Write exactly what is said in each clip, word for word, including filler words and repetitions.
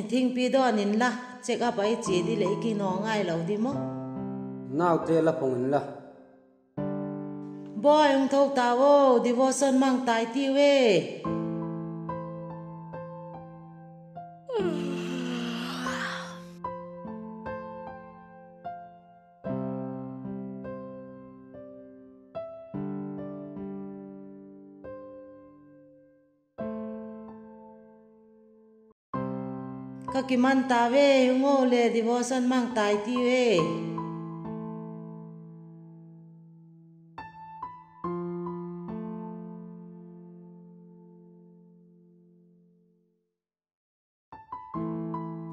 Thingpi dawn inla, check up ah i chia di leh i kinaw ngai lo di maw? Naute la phong inla. Bawi, hung tho tau aw, devotion mang tai tiu e. Ka kiman ta ve, hung aw le devotion mang tai tiu e.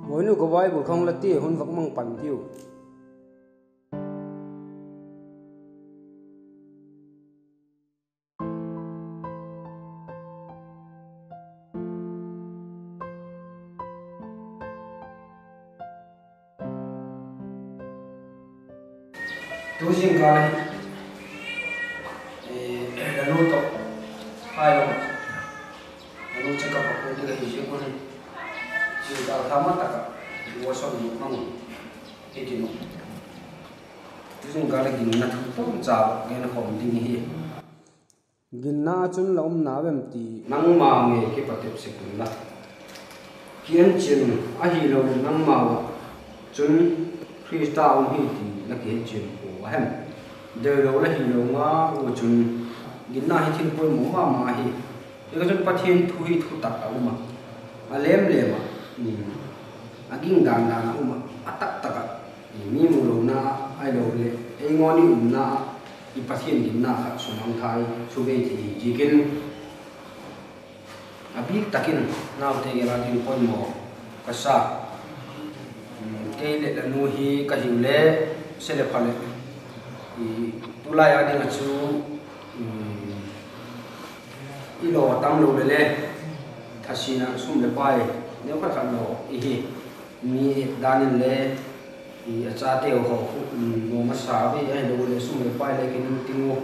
Bawinu, ka Bible kha hung la ti, hun vak mang pan tiu. Tu zingkal hi, eh, la nu tawh hai lo, la nu check up a kul ding ahi ziak un, zingkal kha ma tak ah devotion mang hi tin u. Tu zingkal a ginna thu tamcha gen khawm ding hi. Ginna ah chun la umna em ti nangma ngei kipatep sek unla. Kienchian un, ahiloleh nangmau ah chun Khrista um hi ti la kienchian pua a hem? Deilo la hilo ngau chun ginna hi thil poimaw ma ma hi. Hi ka chun Pathian thu hi thutak a um a, a lem lem ah, a ging dan dan a um a, a tak tak ah, mi mu lona ahiloleh ei ngawn i umna ah i Pathian ginna kha sumang thai chu bei thei hi ziakin, a bik tak in naute gel a ding poimaw ka sa. Kei leh la nu hi ka hiu le, se le pha leh, tulai a ding ah chu i law tam lo le le, thasin ah sum leh pai neu khat khat law i hi. Mi et dan in le, a chateu haw khu nuam a sa ve, ahiloleh sum leh pai le kining ting u,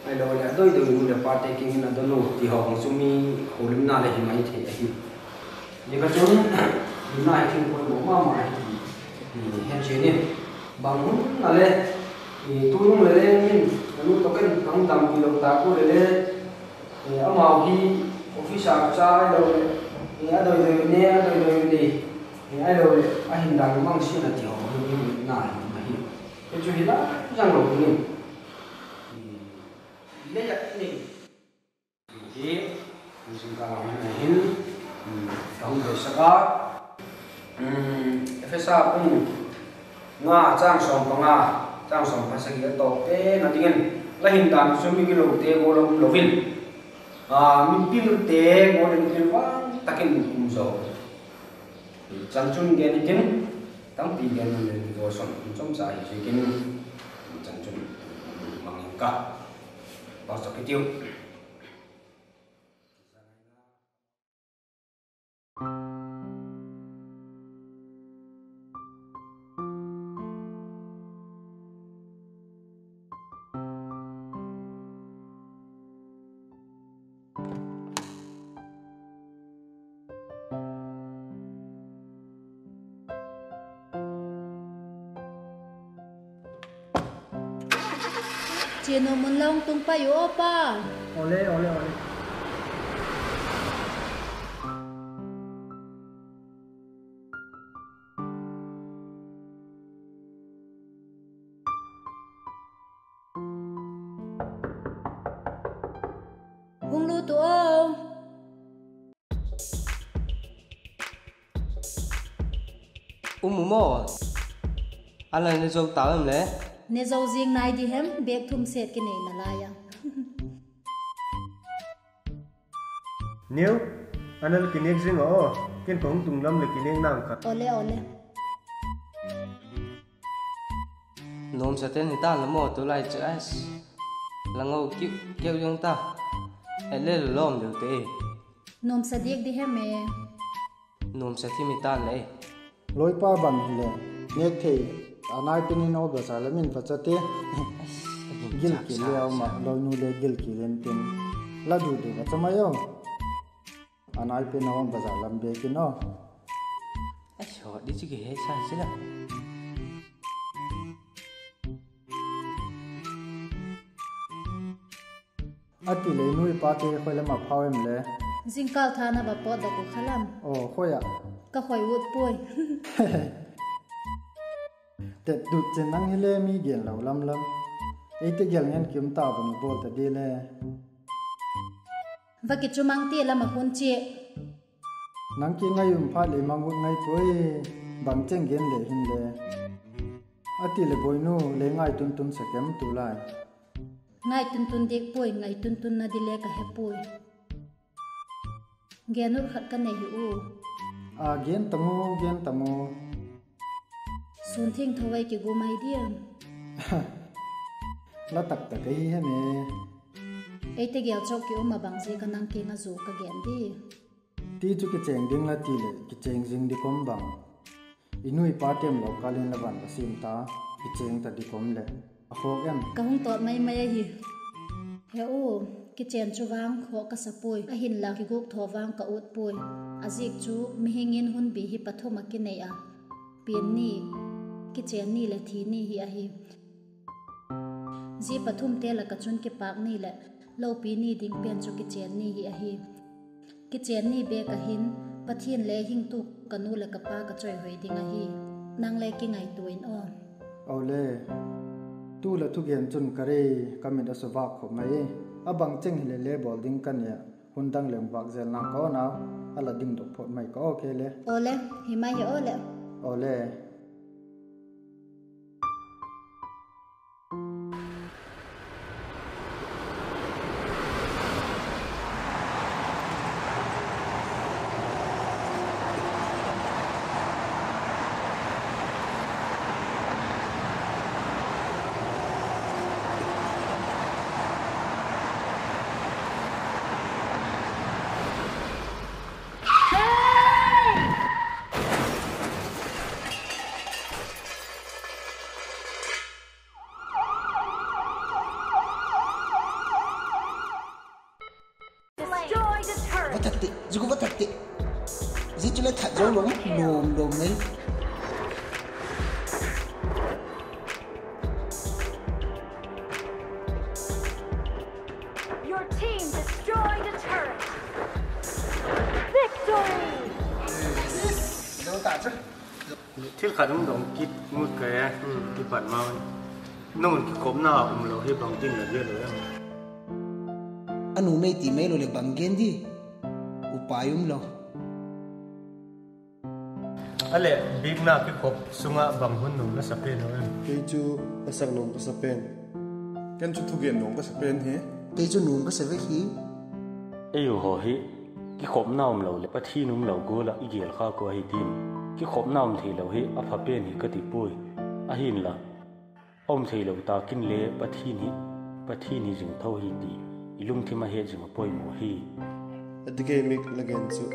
ahiloleh a doi doi nu leh pate kiang in a don u ti haw hang chu mi holimna le hi mai thei ahi. Zia kha chun ginna hi thil poimaw ma ma hi ti hechian in, bang hun a le, tu nung le le min, a nu tawh ken ka hung dampi lo ta ku le le, amau hi office a cha ahiloleh, a doi doi ne, a doi doi nei, ahiloleh a hin dan mang sin a ti haw hi mi na hi ma hi. Hi chu hi la zang lo dingin, le yak nei hi, zingkal a hin, ka hung doisak a, Ephesa bung nga chang sawm panga, chang sawm pasagi a tawp pen a dingin, la hin dan chu migilote gual a um lo in, mipilte gual in pilvang tak in um zaw. Chan chun gen i tin, tampi gen nung le devotion um chomcha hi ziakin, chan chun mang ing ka, pauchap i tiu. Chia nuam un la hung tung pai u aw pa. Awle, awle, awle. Hung lut u aw. Um u maw? A la ne zo tau em le? Ne zo zing nai di hem, bêk thum set kinei nalai a. Niu, a na la kinêk zing a aw, ken ka hung tung lam leh kinêk nang ka. Awle, awle. Nuamsa ten hi ta la maw tulai chu, la ngo kiu kiu zong ta. Het le la lawm deu te. Nuamsa diak di hem e. Nuamsa thim hi tan le. Lawipa bang hileh, nêk thei, a nai pen in aw bazar lam in va cha te. Gilkial le a um ah, lawinu le gilkial intin, la du du va cha mai aw. A nai pen aw bazar lam bêk in aw. Di chu kihe sa hi sila. A ti lei nu i pate khoi lam a phau em le? Zingkâl tha na va pawtdok u kha lam. Aw, khoi ah? Ka khoi ut puai. Tet dut chin nang hile mi gen lo lam lam. Eite gel ngen kium ta bang bawl ta di le. Va kichu mang ti lam ah hun chia. Nang kiang a i um phat lei mang ut ngai puai. Bang cheng gen le hin le. A ti leh Boinu, lei ngai tun tun sa kem tu lai? Ngai tun tun diak puai, ngai tun tun na di le ka he puai. Gen ut khat ka nei hi u. A gen ta maw, gen ta maw. Sûn thiangtho ei kigum ai diam? La tak tak ahi hem e. Eite gel chawk ki um a bang ziak a nang kiang a zu ka gen di? Ti chu kichêng ding la ti leh kichêng zing di kom bang. I nu i pa tem lo kâl in la van va sim ta, kichêng ta di kom leh. A khawk em? Ka hung tawt mai mai ahi. He u, kichên chu vang khawk ka sa puai, ahinla kigûk thaw vang ka ut puai. A ziak chu mihing in hunbî hi pathum a kinei a, pian ni, kichên ni leh thi ni hi ahi. Zia pathumte lak ah chun kipâk ni leh lopi ni ding pen chu kichên ni hi ahi. Kichên ni bêk ah hin Pathian le hing tu ka nu leh ka pa ka chawihoi ding ahi. Nang le kingaitua in aw. Awle, tu la thugen chun ka rei ka mit a suvâk khop mai e. A bang cheng hileh le bawl ding ka nia, hun dang leng vâk zel nang ka aw nau, a la dingdok phot mai ka aw kei le. Awle, hi mai hi awle. Awle. Va that ti, zia gual va that ti. Zia chu le that zo lo, lawm lawm mai. Your team destroyed a turret. Victory! Thil khat hung dong kit ngut ka e, kipat ma. Nang un kikhopna um lo hi bang tin la gen lo em? A nuam ei ti mai lo leh bang gen di? Upai um lo. A leh, biakna kikhop sung ah bang hun nuam la sa pen lo em? Kei chu la sak nuam ka sa pen. Ken chu thugen nuam ka sa pen hi. Kei chu nuam ka sa vek hi. Ei u haw hi, kikhopna um lo leh Pathian um lo gual ah i gel kha kua hi din. Kikhopna um theilo hi a pha pen hi ka ti puai. Ahinla, a um theilo tak in le Pathian hi, Pathian hi zing tho hi ti i lungthim a het zing a poimaw hi. A ti kei mik la gen chu.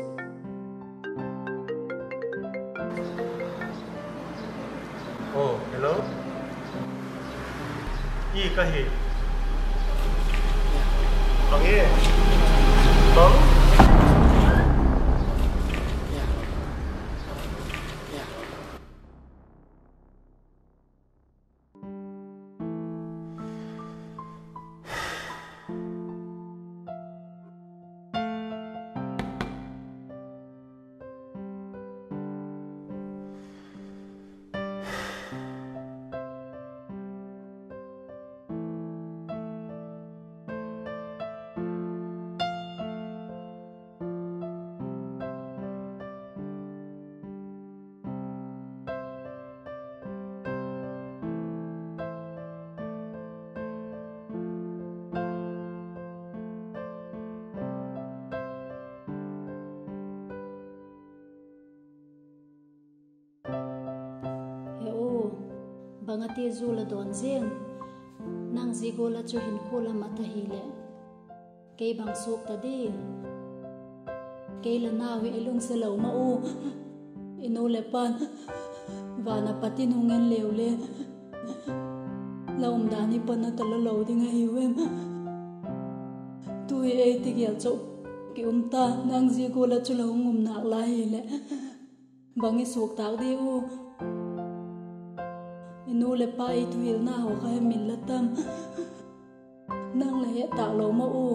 Oh, hello. I ka hi. Bang e. Bang. He u, bang a ti zu la dawn ziang. Nang zia gual ah chu hinkhua la mat ahileh, kei bang suak ta di? Kei la nau hi ei lungsiat lo ma u. I nu leh pa'n van a pat in hung en leu le, la umdan hi pan a talo lo ding ahiu em? Tu hi ei ti gel chau ki um ta, nang zia gual ah chu la hung um nâk lai hileh. Bang i suak tâk di u? I nu leh pa i thuhilna haw kha hem in la tam? Nang la het tâk lo maw u?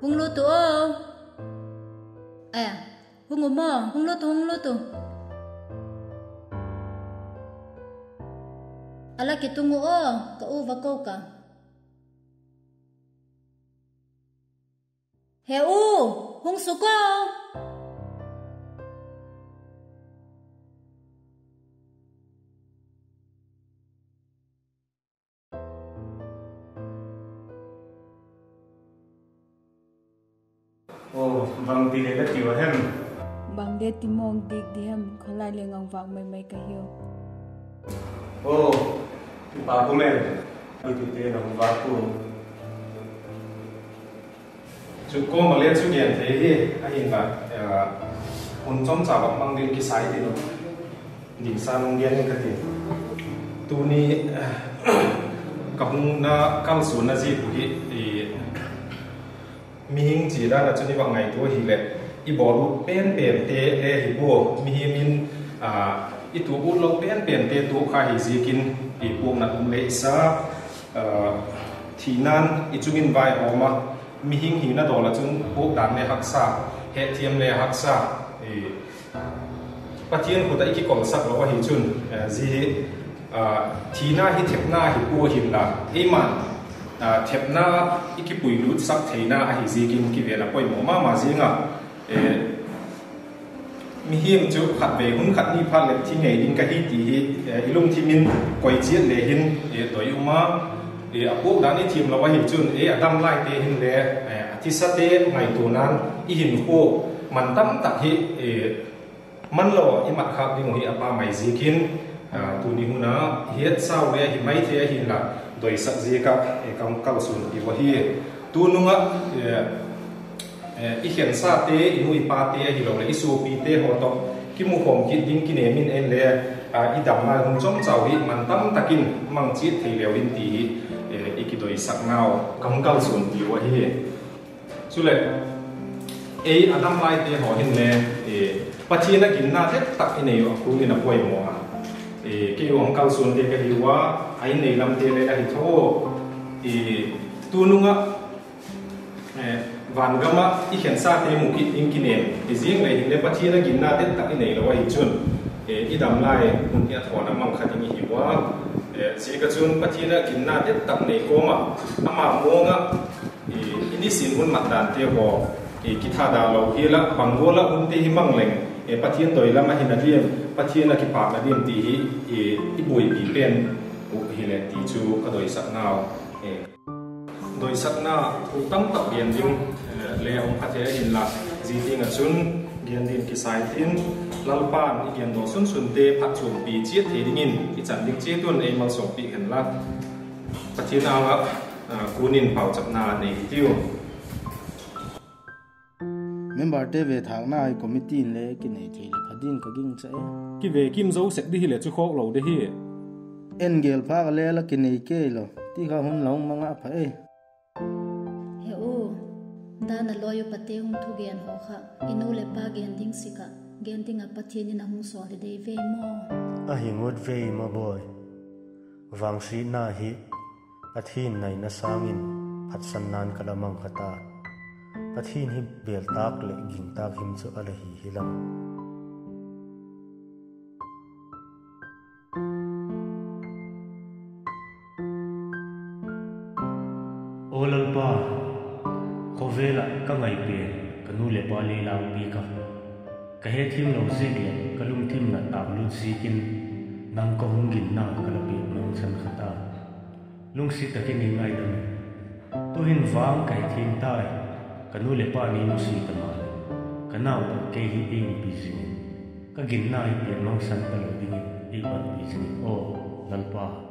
Hung lut u aw. Hung u maw, hung lut u, hung lut u. A la kitung u aw, ka u va ko ka. He u, hung suk aw. Aw, bangti le la tiu a hem? Bang de ti mawng dik di hem, khawlai le ngangvâk mai mai ka hiu. Aw, pa kum em? I tite ngangvâk u. Chu kawm a le chu gen thei hi, ahinla, hun chawmcha bang mang ding kisai ti lo. Dingsa nung gen in ka ti. Tuni, ka hungna kalsuanna ziak uh hi, mihing chia dan ah chun i va ngaitua hileh, i bawl ut pen pente le hi pua, mihing in, i tuak ut lo pen pente tuak kha hi ziakin, i puaknat um le i sa, thina'n i chung in vaihawm a, mihing hina dawl ah chun puakdan le haksa, hetthiam le haksa, Pathian khut ah i kikolsak lo ahi chun, zia hi, thina hi thepna hi pua hinla, eima'n, thepna i kipuilutsak theina ahi ziakin kivel a poimaw ma ma ziang a, mihing chu khatvei hun khat ni phat leh thi ngei ding ka hi ti hi, i lungthim in koi chiat le hin, doi um a, a puakdan i thiam lo ahi chun, ei a dam laite hinle, a thisate ngaituana'n i hinkhua man tam tak hi, man lo i mat khâk ding uh hi a pa mai ziakin, tuni hun a hiatsau le hi mai thei ahinla, doisak ziak ah ka hung kalsuan piu ahi. Tunung ah, i khensate, i nu i pate ahiloleh i suapite haw tawh kimukhawm kit ding kinêm in en le, i dam lai hun chawmchau hi man tam tak in mang chiat thei leu in ti hi, i kidoisaknau ka hung kalsuan piu ahi. Chuleh, ei a dam laite haw hinle, Pathian a ginna det tak i nei uh a kul in a poimaw a. Kei u hung kalsuante ka hiu a, a innei lamte le la hi tho. Tunung ah, vangam ah i khensate mu kit ding kinêm hi ziang le hinle Pathian a ginna det tak i nei lo ahi chun, i dam lai hun hi a thawn a mang kha ding i hiu a. Ziak ah chun Pathian a ginna det tak nei kawm ah, ama muang ah, i nisin hun mat dante haw, kithada lo hial ah bang gual ah hunte hi mang leng, Pathian doi lam ahi na diam, Pathian a kipâkna diam ti hi, i buaipi pen uh hile ti chu ka doisaknau. Doisakna thu tam tak gen ding le um kha thei ahinla, zia tiang ah chun gen ding kisai tin, Lalpa'n i gendaw sunsunte phatchuampi chiat thei dingin i chan ding chiat un ei malsawmpiak hen la. Pathian âng ah kun in pauchapna nei hitiu. Memberte vethâkna hi committee in le kinei thei leh pha ding ka gingcha e. Kive kim zo sek di hileh chu khawk lo de hi. En gêl phâk a le la kinei kei lo ti kha hun la hung mang ah pha e. He u, dan a lawi upate hung thugen haw kha i nu leh pa gen ding sik ah gen ding ah Pathian in a hung sawl hi dei vei maw? Ahi ngut vei maw bawi. Vangsiatna hi Pathian naina sâng in phatsanna'n ka la mang kha ta. Pathian hi bêl tâk leh ging tâk him chu a la hi hilam. Aw Lalpa, khawvel ah ka ngai pen ka nu leh pa lei lâkpi ka, ka hethiam lo ziak leh ka lungthim nat tâk lut ziakin, nang ka hung ginna ka la piak nuam chan kha ta. Lungsiat tak in ei ngaidam in. Tu'hin vang ka hethiam tai. Ka nu leh pa nei nusia ta maleh, ka nau tak kei hi ei umpi zing in, ka ginna hi piak mangsan talo dingin ei panpi zing in aw Lalpa.